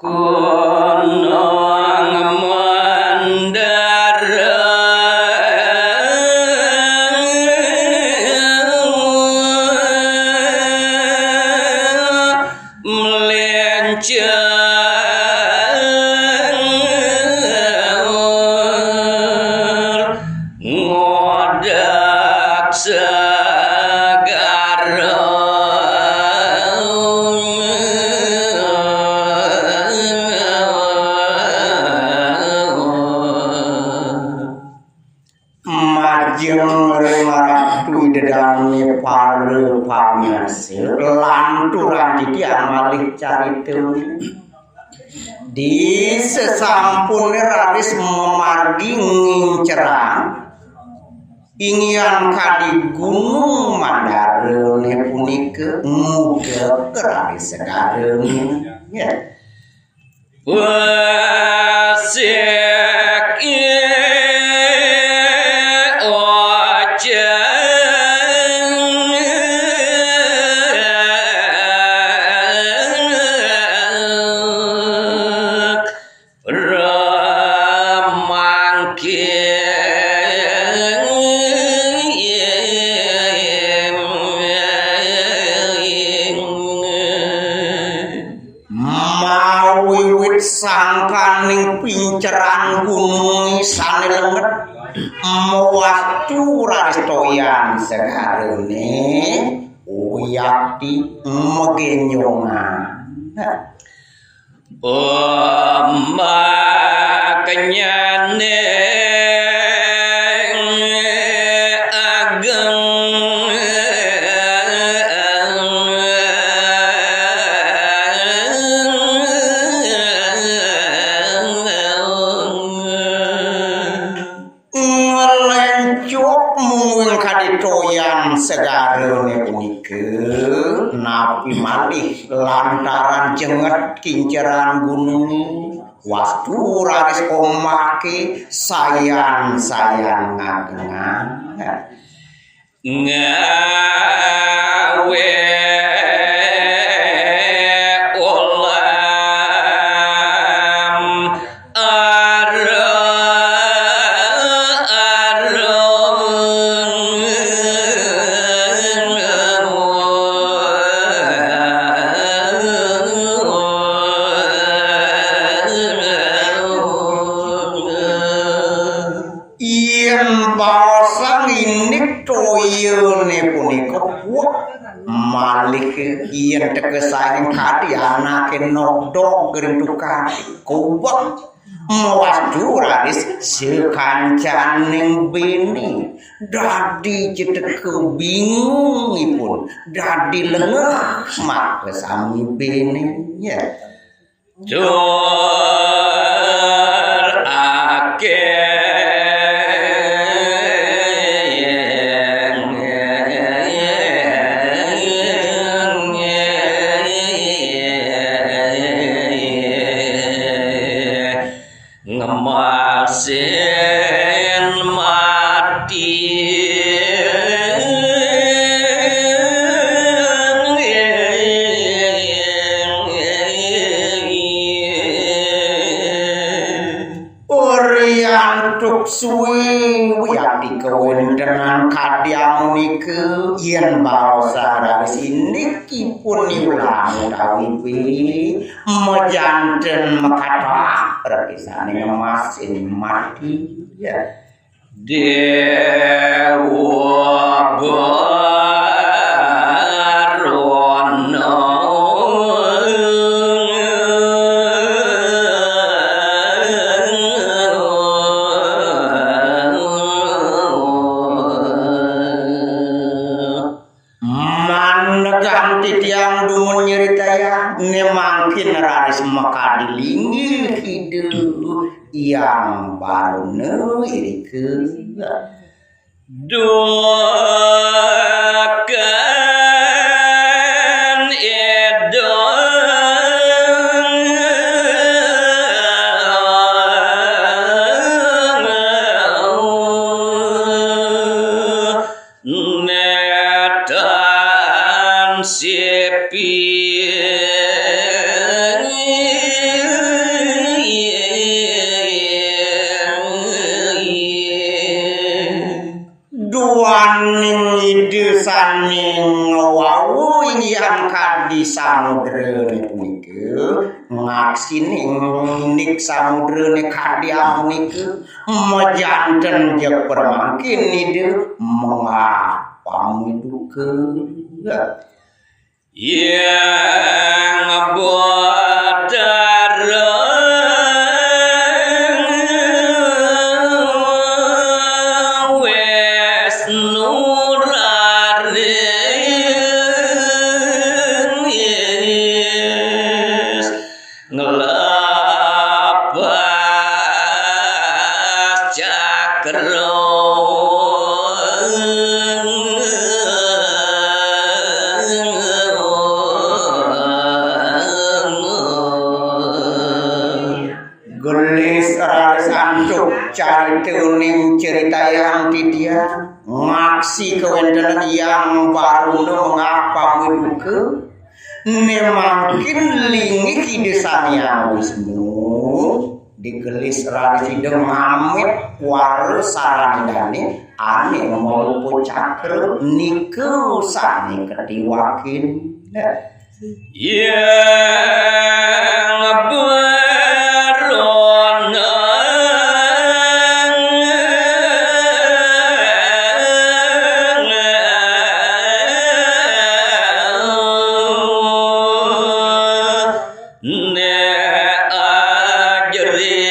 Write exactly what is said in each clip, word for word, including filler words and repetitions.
Gunung Mandar melincir, ngodak segara. Majeng ring Ratu Ida Dane para pamiarsa, lanturang titiang malih carita. Di sesampune raris mamargi ngincerang, inggihan kadi Gunung Mandarane punika mudek raris segarane. Ya. Wasik ojek ramangkin. Mawiwit sangkaning pinceran gununge sane lenget, mawastu raris toyan segarane uyakti magenjongan. Ombaknyane ageng. Nglencok mungguing kadi toyan segarane punika, napi malih lantaran jenget kinceran gununge, wastu raris ombake sayan-sayan ngagengan. Ngawe olam arung-arung. Yen baosang indik toyane punika puek, malih yen teka saking kadi anake nodog ring tukad, kubek mawastu raris sakancaning bene. Dadi ceteka bingung ipun, dadi lengeh makasami bene. Ya. Tur akeh ngemasin mati. Uriantuk suwe wiakti kawentenan kadi amunika, yen baosang raris indikipun niulang utawi majanten makatah rekisane ngemasin mati. Ya. Dewa Barana. Mandegang titiang dumun nyritayang, ne mangkin raris makadi linggih Ida Hyang Baruna irika. Dukan Ida netan sipi. Ning wau inggihan kadi samudrané punika, ngaksining indik samudrané kadi amunika, majanten jeg pramangkin Ida mengapami duka. Yang Batara Wisnu raris nglepas cakra. Gelis raris antuk carita ning caritayang titiang, ngaksi kawéntenan Hyang Baruna mengapami duka, né mangkin linggih Ida Sang Hyang Wisnu, digelis raris Ida ngamit wara sarané dané ané marupa cakra nika sané katiwakin. Yang Baruna né ajri.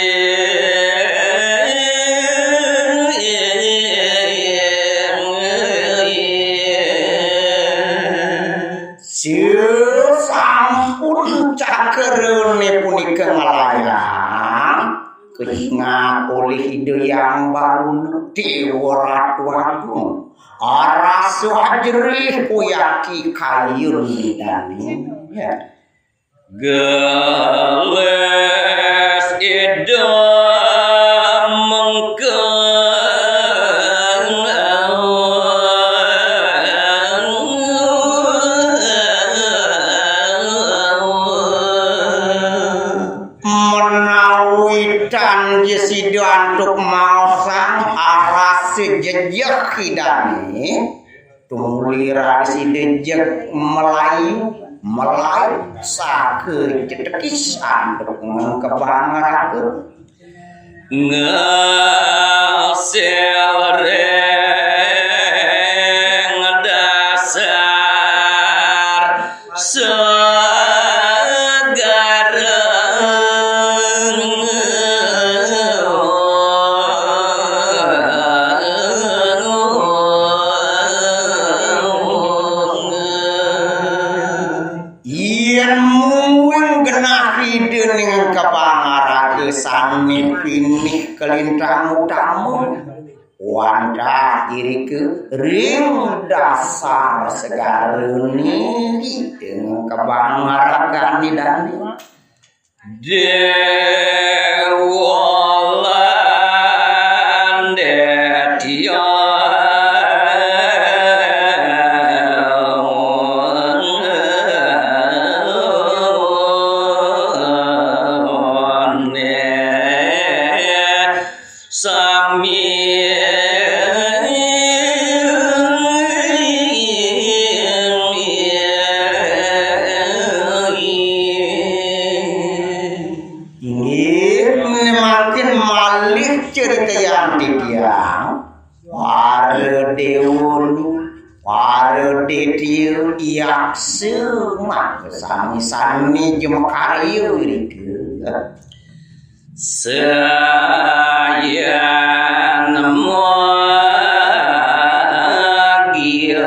Sampun cakrané punika nglayang, kacingak olih Ida Hyang Baruna, Déwa Ratu Agung. Arasa ajerih kuyaki kayun Idané. Ya. Gelis Ida mengkeng. Menawi tan ja sida antuk maosang arasa jejeh Idané, tumuli raris Ida jeg malayu, malayu, saka cetekis antuk ngengkebang raga. Ngasil ring dasar segara. Yén mungguing genah Ida ning kabang raga sané pinih kalintang utama, wantah irika ring dasar segarané Ida ning kabang ragané dané. Déwa lan Détya. Sami. Inggih, mangkin malih carita titiang. Para déwa, para détya, yaksa, maka sami-sami ja makarya irika. Sayan magya.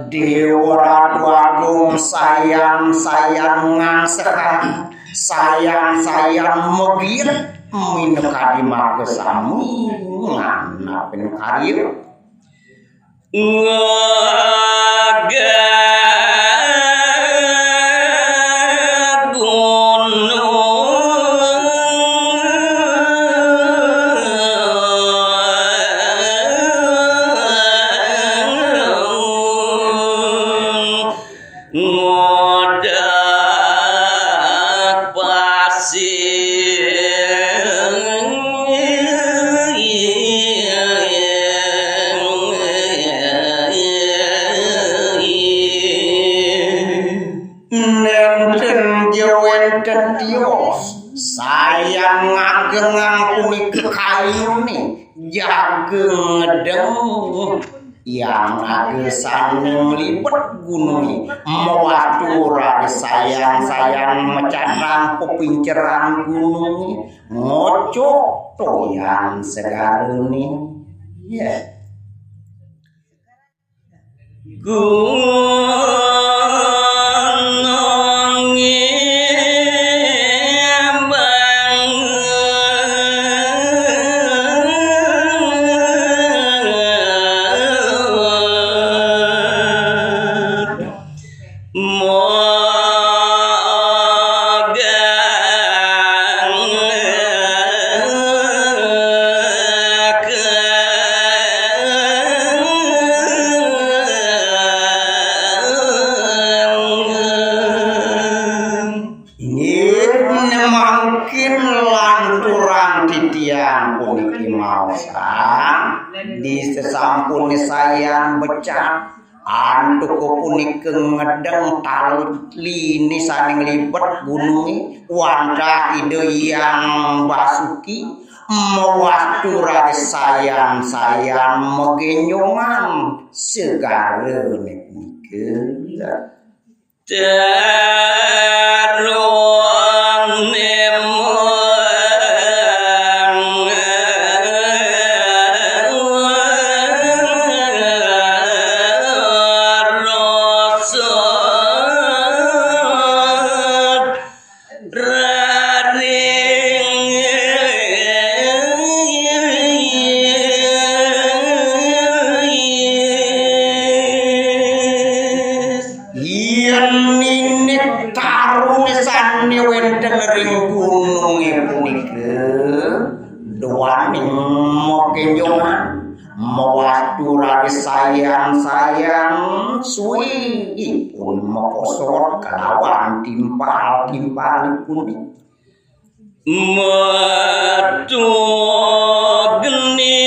Déwa Ratu Agung, sayan-sayan ngangsehan, sayan-sayan magiet, minakadi maka sami nganapin karya. Ngagak gunung. Ini jaga ngedeng yang naga sane nglibet gununge, mawastu raris sayan-sayan mecatang pepinceran gununge, ngocok toyan segarane. Ya. Gununge banget. Inggih, mangkin lanturang titiang puniki maosang, di sesampune sayan becak, antuk punika ngedeng tali sane nglibet gununge, wantah Ida Hyang Basuki, mawastu raris sayan-sayan magenjongan segarane punika. Terone merosot raring. Yen ninik tarune sane wenten ring gununge punika, duaning makenjongan, mawastu raris sayan-sayan suwingipun makosor kalawan timpal-timpalipun. Metu geni.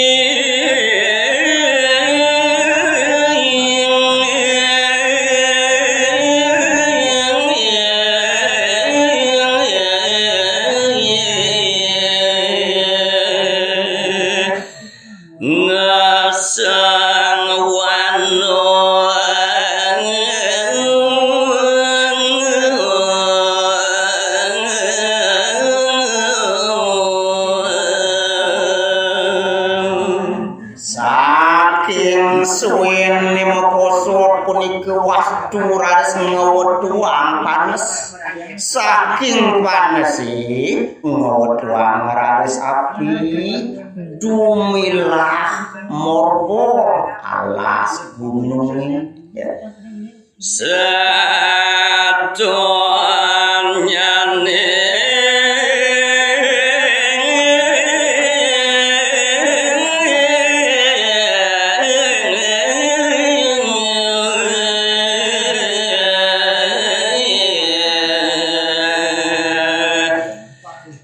Ngesang wano. Saking suwene makosor punika wastu raris ngawetuang panes. Saking panese ngawetuang raris api, dumilah morbor alas gununge. Ya. Satonyane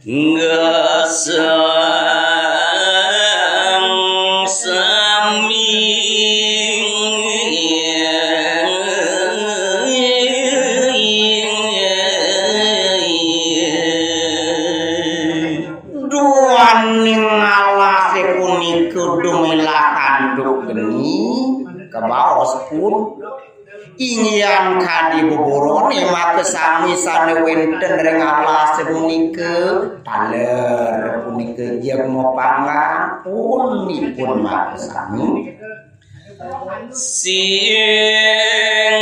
ngesang sami. Duaning alase punika dumilah antuk geni, kabaos pun. Inggihan kadi beburone makasami sane wenten ring alase punika, taler punika jeg mapanggang pun ipun makasami. Sing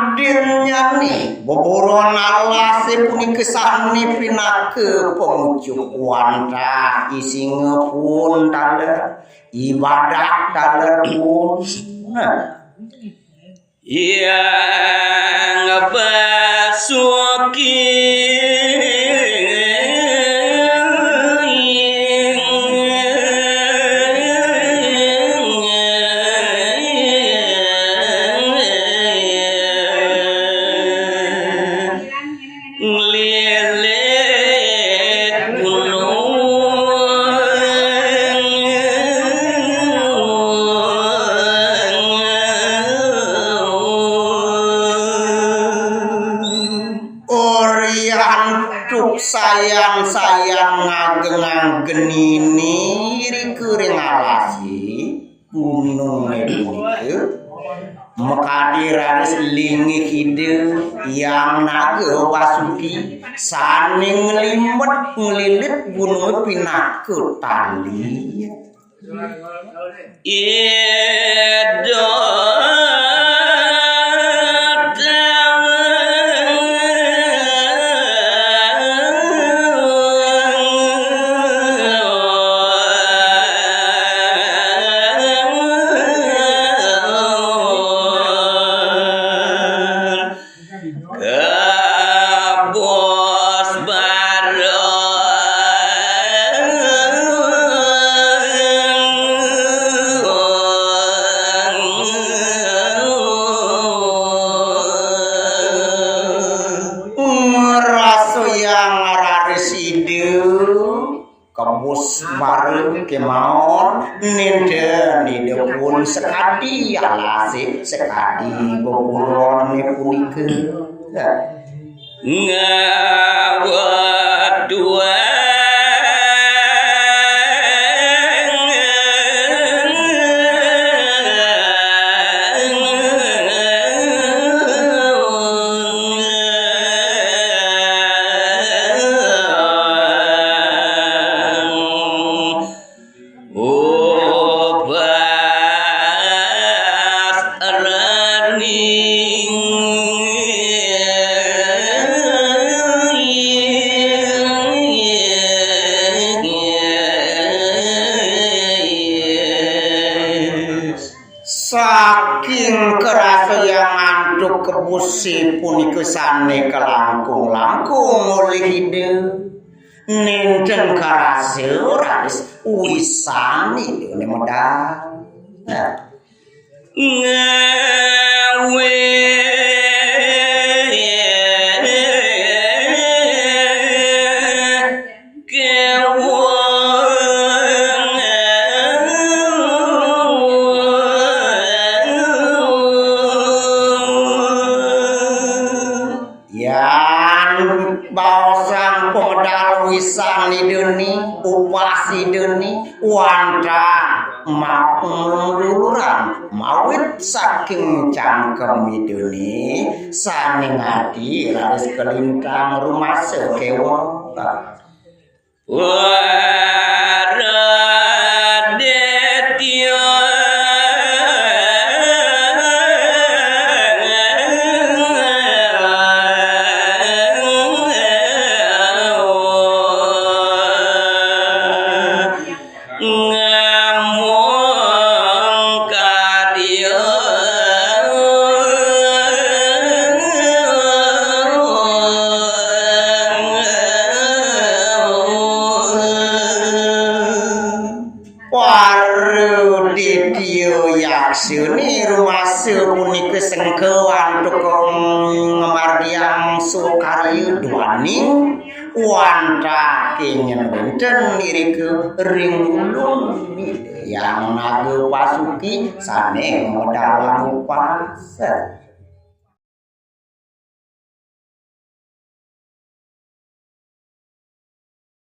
Sakadinnyane beburon alase punika sane pinaka pangucup wantah isingipun taler, ibadah taler pun. Nah. Hyang Basuki. Yan sayan ngageng-agenine rika ring alase gununge punika, makadi raris linggih Ida Hyang Naga Basuki sane nglimet nglilit gununge pinaka tali. Gabus bareng. Ngrasa Hyang raris Ida kebus bareng kemawon, nenten Ida pun sakadi alase, sakadi beburonne punika. Ngawet duang. Ubas rening. Saking karasa Hyang antuk kebuse punika sane kalangkung-langkung olih Ida, nenten karasa raris wisan Idane medal. Nah. Ngawe kewong. Yan baosang pamedal wisan Idane, upas Idane, wantah maulurang mawit saking cangkem Idane, sane ngadi raris kalintang rumasa kewong. Waraditya. Ngamong karya. Para ditya yaksane rumasa punika sengka antuk ngamargiang swakarya duaning wantah kenging wenten irika ring ulun Hyang Naga Basuki sane ngwedalang upas.